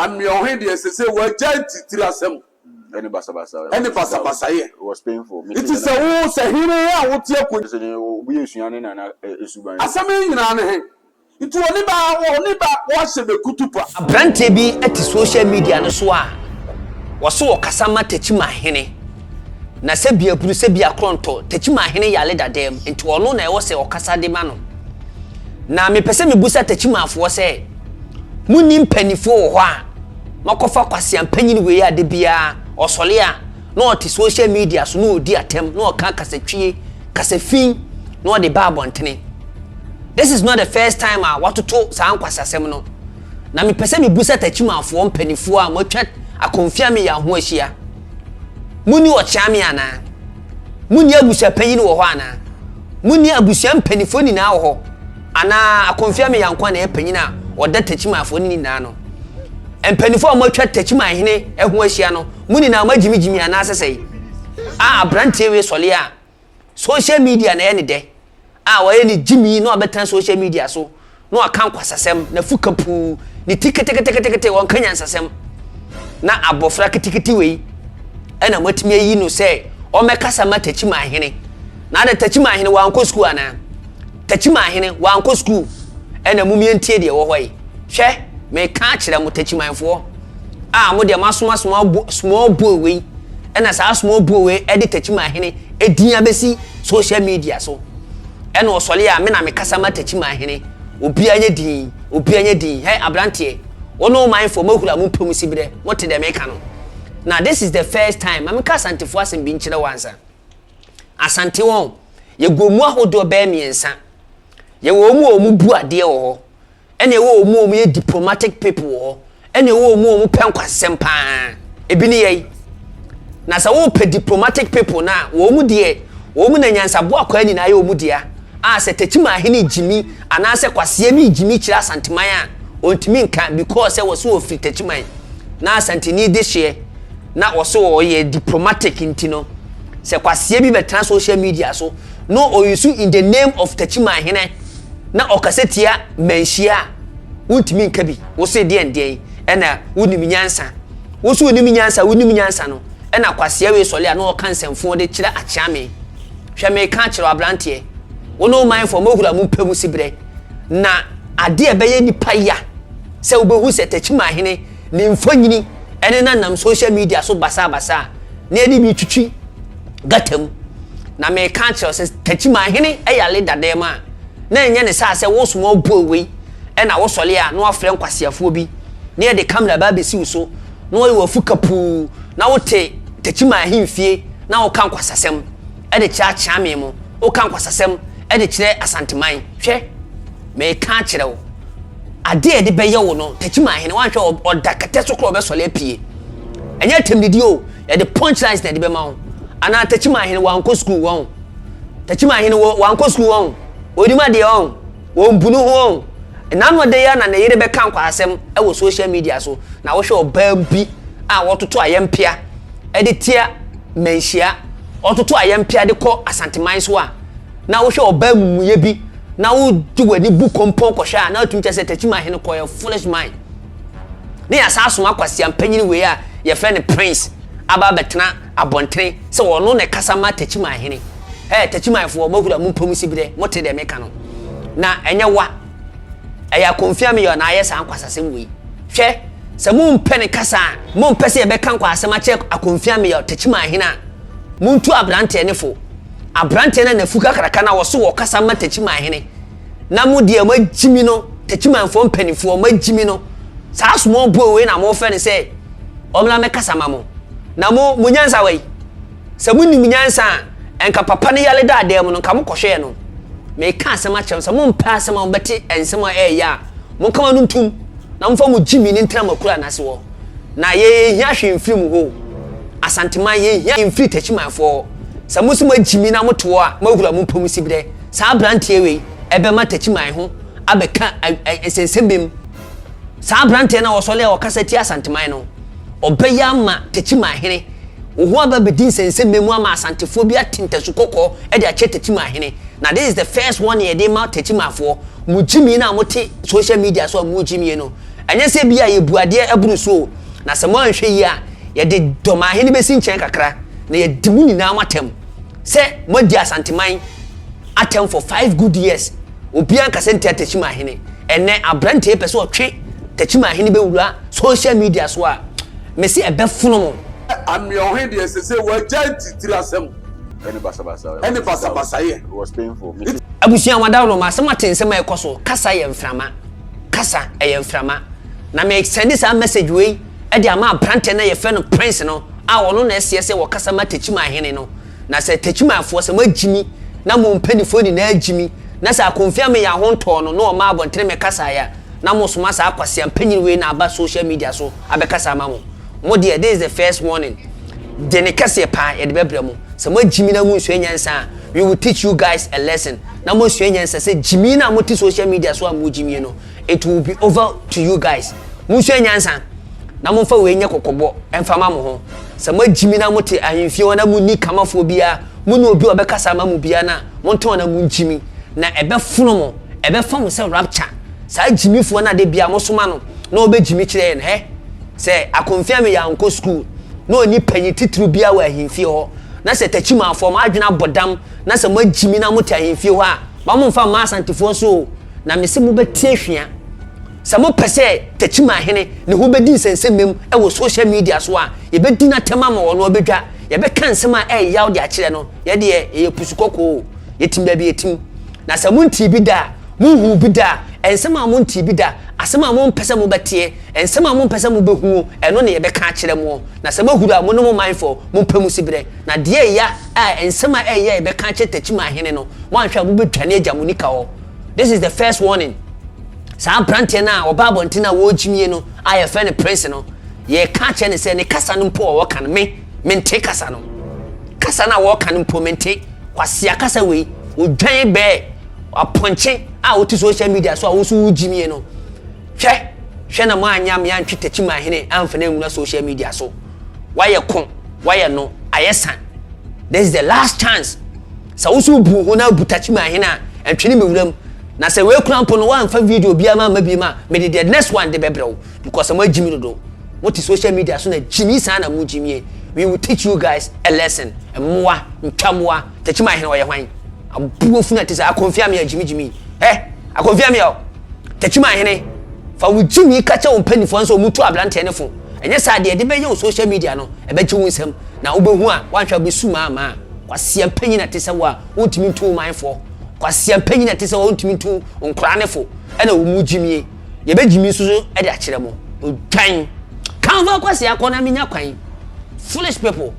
Ameyaw deɛ, sɛ wɔagya titiri asɛm ɛne basabasa. Ɛne basabasayɛ. It was painful. Nti sɛ wo sɛ hene a wote akonnwa sɛ ne obi esua ne nana esuban. Asɛm yi nyinaa ne he nti wɔne ba wɔahyɛ bɛkutu pa. Aberanteɛ bi te social media no so a wɔso wɔkasa ma Techimanhene, na sɛ bia bunu sɛ bia korɔntɔ Techimanhene yale dadaam, nti ɔno na ɛwɔ sɛ ɔkasa de ma no. Na mepɛ sɛ mebusa Techimanfoɔ sɛ, monni mpanimfoɔ wɔ hɔ a makɔfa kwaseampanyin wei a de biara ɔsɔle a na ɔte social media so na ɔdi atɛm na ɔka kasatwie, kasafin na ɔde ba abɔntene? This is not the first time a watoto saa nkwasasɛm no. Na mepɛ sɛ mebusa Takyimanfoɔ mpanimfoɔ a moatwa Akomfia me yɛ ho ahyia, monni ɔkyea anaa monni abusuapanyin wɔ hɔ anaa monni abusua mpanimfoɔ nyinaa wɔ hɔ anaa Akomfia me yɛ nko na ɛyɛ panyin a ɔda Takyimanfoɔ no nyinaa no? Mpanimfoɔ a moatwa Takyimahene ho ahyia no, mo nyinaa moagyimigyimi anaasɛ sɛe a aberanteɛ wei sɔle a social media na ɛyɛ ne dɛ a wɔyɛ ne gyimi na ɔbɛtena social media so na waka nkwasasɛm na fuka puu ne ti keteketekete, wɔnka nyansasɛm, na abɔfra ketekete wei ɛna moatumi ayi no sɛ ɔmmɛkasa ma Takyimahene. Na ade Takyimahene wankɔ sukuu anaa Takyimahene wankɔ sukuu? Ɛna mumie ntie deɛ ɛwɔ hɔ yi. Hwɛ, meka akyerɛ mo Takyimanfoɔ a mo deɛ moasoma small boy wei, ɛna saa small boy wei ɛde Takyimahene edin abɛsi social media so, ɛna ɔsɔle a me na mekasa ma Takyimahene, obiara nyɛ din, obiara nyɛ din. Hɛ, aberanteɛ, wɔn ɔmanfoɔ mahura mo mpɛ mu si berɛ mote deɛ meka no. Na this is the first time ma meka Asantefoɔ asɛm bi nkyerɛ wɔ ansa. Asante wɔn yɛgu mu ahodoɔ bɛyɛ mmiɛnsa. Yɛwɔ wɔn a wɔn bu adeɛ wɔ hɔ, ɛna ɛwɔ wɔn a wɔn yɛ diplomatic people wɔ hɔ, ɛna ɛwɔ wɔn a wɔn pɛ nkwasɛm paa ebi ne yɛ. Na sɛ wɔpɛ diplomatic people na wɔn mu deɛ, wɔn mu na nyansaboa akwan nyinaa yɛ wɔn dea a sɛ Tɛkyima ahene gyimi anaasɛ kwaseɛ bi gyimi kyerɛ Asanteman a, ɔntumi nka because sɛ wɔso wɔfiri Tɛkyiman na Asanteni de hyeɛ na wɔso wɔyɛ diplomatic. Nti no sɛ kwaseɛ bi bɛtena social media so na ɔyisu in the name of Tɛkyiman ahene na ɔkasa tia manhyia a, wontumi nka bi. Wose deɛ ndeɛn ɛna wonim nyansa, woso wonim nyansa, wonim nyansa no, ɛna kwaseɛ wei sɔle a na ɔka nsɛmfoɔ de kyerɛ Akyeame. Hwɛ, meka kyerɛ aberanteɛ, wo ne ɔmanfoɔ mahura mo mpɛ mu si berɛ na adeɛ a ɛbɛyɛ nipa ya sɛ wobɛhu sɛ Tɛkyima ahene ne mfonyini ɛne na nam social media so basabasa a na yɛde bi twitwi gata mu. Na meka kyerɛ sɛ Tɛkyima ahene ɛyale dadan mu a na ɛnyɛ ne saa sɛ wo small boy wei ɛna wosɔle a na wafrɛ nkwaseafoɔ bi na yɛde camera ba abɛsi wo so na wɔyɛ wafu kapuu na wote Tɛkyima ahemfie na woka nkwasasɛm ɛde kyerɛ Akyeame mu, woka nkwasasɛm ɛde kyerɛ Asanteman. Hwɛ, meka kyerɛ wo, adeɛ a yɛde bɛyɛ wo no, Tɛkyima ahene wanhwɛ ɔda kɛtɛ so korɔ ɔbɛsɔle apue. Ɛnyɛ atɛmdidi o, yɛde punchlines na yɛde bɛma wo. Anaa Tɛkyima ahene wankɔ sukuu wɔn? Tɛkyima ahene wankɔ sukuu wɔn? Onim adeɛ wɔn? Wɔn bu no ho wɔn nanu ɔde yɛ na ne yere bɛka nkwaasɛm ɛwɔ social media so na wɔhwɛ ɔbaa bi a wɔtoto ayɛmpea ɛde tia manhyia, ɔtoto ayɛmpea de kɔ Asanteman so a, na wohwɛ ɔbaa mumuyɛ bi na wodi w'ani bu kɔmpɔn kɔhwɛ a, na wotumi kyerɛ sɛ Tɛkyima ahene kɔyɛ foolish mind. Ne yɛasa asoma kwasia mpanyin wei a yɛfrɛ no Prince aba abɛtena abɔntene sɛ ɔno na ɛkasa ma Tɛkyima ahene. Ɛɛ, Tɛkyimanfoɔ, mohura mo mpam si berɛ mote deɛ meka no. Na ɛnyɛ wa ɛyɛ Akomfia meyɛ na ayɛ saa nkwasasɛm wei. Hwɛ, sɛ mompɛ ne kasa a, mompɛ sɛ yɛbɛka nkwasasɛm akyerɛ Akomfia meyɛ Tɛkyima ahene a, montu aberanteɛ ne fo. Aberanteɛ no nafu kakraka na wɔso wɔ kasa ma Tɛkyima ahene na mo deɛ moagyimi no. Tɛkyimanfoɔ mpanimfoɔ moagyimi no, saa small boy wei na mofɛ no sɛ ɔmmra mɛkasa ma mo. Na mo nyansa wei, sɛ monim nyansa a, ɛnka papa no yale daadaa mu no, nka mokɔhwɛɛ no. Meka asɛm akyerɛ mo sɛ mompɛ asɛm a mobɛte nsɛm a ɛyɛ a, monkama no ntom na momfa mo gyimi ne ntena makura n'ase wɔ. Na yɛhia hwee mfiri mu hɔ. Asanteman, yɛhia mfiri Takyimanfoɔ hɔ. Sɛ mo nso moagyimi na mote hɔ a, moahura mo mpam si berɛ saa aberanteɛ wei ɛbɛma Takyiman ho abɛka nsɛnsɛm mu. Saa aberanteɛ no a wɔsɔle a wɔkasa tia Asanteman no, ɔbɛyɛ ama Takyiman hene wo ho aba bɛdi nsɛnsɛm mu ama Asantefoɔ bi ate ntasu kɔkɔɔ de akyɛ Takyiman hene. Na this is the first one yɛde ma Takyimanfoɔ. Mo gyimi no a mote social media so a mo gyimie no. Ɛnyɛ sɛ ebia yɛbu adeɛ boro so o, na sɛ moanhwɛ yie a, yɛde Dɔmahene bɛsi nkyɛn kakra na yɛadi mo nyinaa mo atɛm sɛ moadi Asanteman atɛm for 5 good years. Obiara nkasa ntia Techimanhene. Ɛnnɛ, aberanteɛ yi pɛ sɛ ɔtwe Techimanhene bɛwura social media so a, mese ɛbɛfono mo. Ameɔhe deɛ sese wagya ntitiri asɛm. Ɛne basabasa. Ɛne basabasayɛ. It was painful. Me Abusua wadaworo ma asɛm ate nsɛm a ɛkɔ so. Kasa yɛ mframa. Kasa ɛyɛ mframa. Na me send saa message wei ɛde ama aberanteɛ no a yɛfrɛ no Prince no a ɔno na ɛseɛ sɛ wɔkasa ma Techimanhene no. Na sɛ Techimanfoɔ sɛ moagyimi na mo mpanimfoɔ nyinaa agyimi na sɛ Akomfie Ameyɛ ahontɔɔ no na ɔma abɔntene mɛkasaeɛ a na mosoma saa kwasea mpanyin wei na aba social media so abɛkasa ama mo. Mo deɛ, this is the first warning. De ne kɛseɛ paa yɛde bɛbrɛ mo. Sɛ moagyimi na monsua nyansa a, we will teach you guys a lesson. Na moasua nyansa sɛ gyimi na mote social media so a mogyimie no, it will be over to you guys. Monsua nyansa na momfa wei nyɛ kɔkɔbɔ ɛmfa ma mo ho. Sɛ moagyimi na mote ahemfie hɔ na monni kamafoɔ biara, monni obi a ɔbɛkasa ama mo biara no a, montɔn na mongyimi. Na ɛbɛfono mo, ɛbɛfa mo sɛ rapture. Saa gyimifoɔ no ade biara mosoma no na ɔbɛgyimi kyerɛ yɛn hɛ. Sɛ Akomfie Ameyɛ ankɔ school na ɔnni panyin titiriw biara wɔ ahemfie hɔ, na sɛ Takyimanfoɔ mo adwene abɔ dam na sɛ moagyimi na mote ahemfie hɔ a, ma momfa mma Asantefoɔ so o, na mese mobɛte ahwia. Sɛ mopɛ sɛ Takyimanhene ne ho bɛdi nsɛnsɛmmam wɔ social media so a, yɛbɛdi no atɛm ama ɔno abɛdwa, yɛbɛka nsɛm a ɛyɛ yaw de akyerɛ no. Yɛ deɛ, yɛyɛ pusu kɔkɔɔ o, yɛtim baabi yɛtim. Na sɛ montee bi da a, monhuu bi da a, nsɛm a montee bi da, asɛm a mompɛ sɛ mobɛteɛ, nsɛm a mompɛ sɛ mobɛhuo, ɛno na yɛbɛka akyerɛ moɔ. Na sɛ moahuru a, mo ne mo manfoɔ, mompɛ mo siberɛ. Na deɛ ɛya a, nsɛm a ɛyɛ a yɛbɛka akyerɛ Takyimanhene no, moanhwɛ a mobɛdwane agya mo nika hɔ. This is the first warning. Saa aberanteɛ no a ɔba abɔnten a wɔregyimie no a yɛfrɛ no Prince no, yɛreka akyerɛ no sɛ ne kasa no mpo a ɔka no, me, mente kasa no. Kasa no a wɔreka no mpo mente. Kwasea kasa wei, odwan bɛɛ apɔnkye a wote social media so a wo nso wogyimie no. Hwɛ, hwɛ na moanyɛ amea antwe Takyimanhene amfa no anwura social media so. Wayɛ ko, wayɛ no, ayɛ sa. This is the last chance. Sɛ wo nso wobu ho na abu Takyimanhene a, ɛntwe ne mewura mu. Na sɛ wei kura mpo no woamfa video biara ma amma bi ma, mede the next one de bɛbrɛ wo because moagyimi dodo. Mote social media so na gyimi saa na mogyimie. We will teach you guys a lesson. Mmoa, ntwa mmoa. Takyimanhene ɔyɛ hwan? Aboɔ funu a te sɛ Akomfie Amea gyimigyimi. Hɛ, Akomfie Amea o. Takyimanhene, fa wo gyimi ka kyerɛ wo mpanimfoɔ nso wɔn tu aberanteɛ no fo. Ɛnyɛ saa deɛ ɛde bɛyɛ wo social media no, ɛbɛgye wo nsam. Na wobɛhu a, woanhwɛ a wobɛsu maa maa. Kwasea mpanyin a te sɛ wo a wontumi ntu wo manfoɔ. Kwasea mpanyin a te sɛ wo a wontumi ntu nkoraa ne fo. Ɛna wo mu gyimie. Yɛbɛgyimi nso so de akyerɛ mo. Odwan. Kamfa kwasea kɔ na menya kwan. Foolish people.